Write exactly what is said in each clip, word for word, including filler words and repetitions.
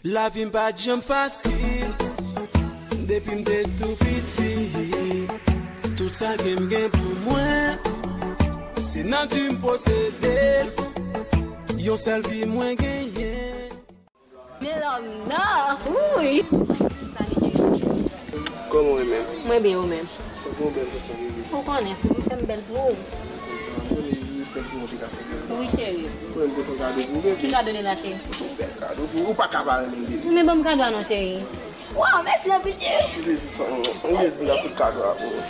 Lavi m pa t janm fasil depi m te tou piti. Tout sa ke m gen pou mwen, se nati m posede l. Yon sèl vi mwen genyen. Men lòm nan, wi. Kòman w ye menm? Mwen byen, ou menm? Ou bon bèl konsa, bebe. Ou konnen, pou m fè m bèl pou ou. Konsa, m konnen se pou mwen te ka fè bèl. Wi, cheri. Ou menm te fè kado pou ou, bebe. Ki kado li la, cheri? Yon bèl kado pou ou. Ou pa ka pa renmen l, bebe. Men ban m kado a non, cheri. Waw, mèsi anpil, cheri. Ou bezwen sa, ou bezwen nan tout kado a pou ou.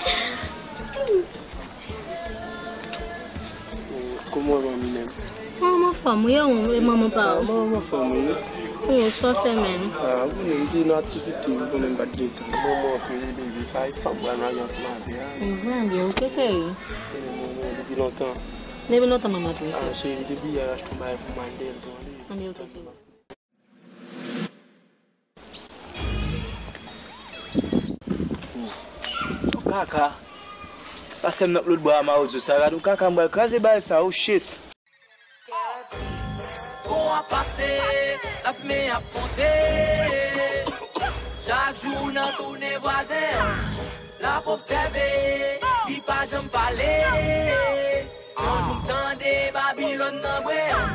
Kòman manmi menm? Manman fòm, wi, ou, e manman pa ou? Manman fòm, wi. Ou, sa w fè menm? Ah, ou konnen m te nan aktivite, ou konnen m pa t gen tan. Manman anpil, bebe, sa e fanm pral marye ansanm avè a. Ou vrèman byen, ok, cheri. Ou konnen manman depi lontan. Depi lontan manman tou, ok. Ah, cheri, depi yè achte yon bagay pou mwen, l tande. Anben, ok, cheri. Kaka. Pase m nan lòt bò a mawozo sa. Gade yon kaka, m pral kraze bagay sa, oh shit. Bon ap pase, lafimen ap monte. Chak jou nan tounen vwazen an, l ap obsève, li pa janm pale. Yon jou m tande Babilòn nan bwè an.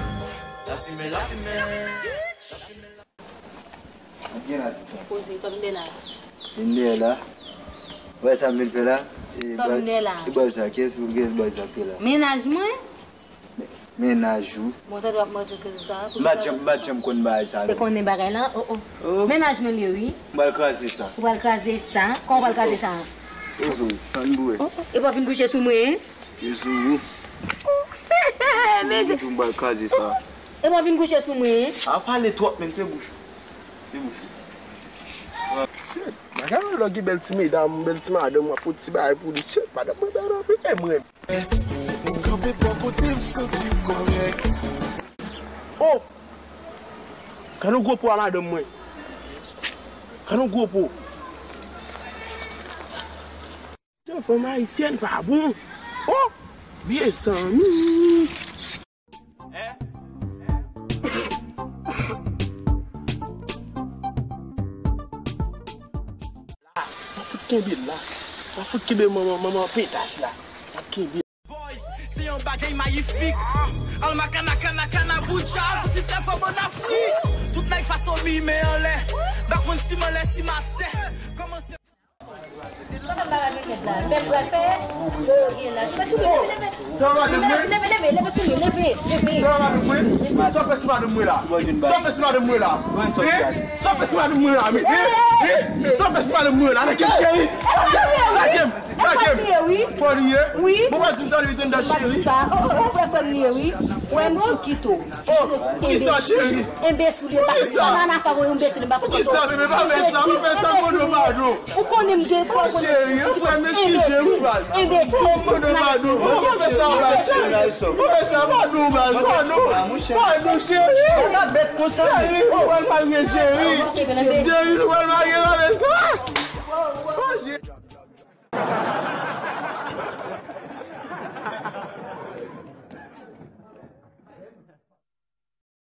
Lafimen, lafimen. Mwen gen la, sista. Poze, sa w vin fè la? Vin dèyè la. Wè sa m vin fè la? E sa w vin fè la? E bòy sa, kiyès, kiyès bòy sa k te la? Mennaj mwen? Mennaj ou? Bon, sa dwe ap manje ke sa. M pa t janm, m pa t janm konn bagay sa, non. Te konnen bagay la? Oh, oh. Oh. Mennaj mwen li ye, wi. M pral kraze sa. Ou pral kraze sa? Kòman w pral kraze sa? Ozo, tann bouwe. Oh, oh. E pa vin kouche sou mwen, hein? Jezi, wi. Mezi. M pral kraze sa. E pa vin kouche sou mwen, hein? A pale twòp, men, fè bouch ou. Fè bouch ou. Shit, bagay lò gen bèl ti medam, bèl ti madanm, w ap pot ti bagay pou li. Shit, madanm mwen bèl anpil, e mwen. Ou kanpe bò kote m santi m kòrèk. Oh! Gade yon gwo po a madanm mwen. Gade yon gwo po. Jan fanm ayisyèn pa bon. Oh! Vye zanmi. La, pa fout kenbe la. Pa fout kenbe manman, manman petas la. Pa kenbe. Boy, se yon bagay mayifik. Al makana, kana, kana, boucha, fouti sèfò, bon Afrik. Tout nèg fason mi men anlè. Pa konn si m anlè, si m atè. Kòmanse. Sa va de mwen? Leve, leve, leve, leve, leve, leve, leve. Sa va de mwen? Sa fè si madanm mwen la? Sa fè si madanm mwen la? Eh? Sa fè si madanm mwen la? Eh? Eh? Sa fè si madanm mwen la? Lage m, cheri. Lage m. Lage m. Fò li ye? Wi. Bon, pa di m sa, li vin dan cheri. Sa, oh, oh, oh, fò li ye, wi. Wè m chou kito. Oh, poukisa, cheri? Enbesil, li pa nan afè yon enbesil, m pa konn. Poukisa, bebe, pa fè sa, pa fè sa, konnen w pa dou. Ou konnen m gen fò, konnen. Cheri, ou fè m eskize, wi, baz. Enbesil. Konnen w pa dou. Pa fè sa, baz, cheri. Pa fè sa, pa dou, baz, pa dou. Pa dou, cheri. Ou pa bèt konsa. Cheri, ou pral marye, cheri. Cheri, ou pral marye, pa fè sa. Oh, cheri.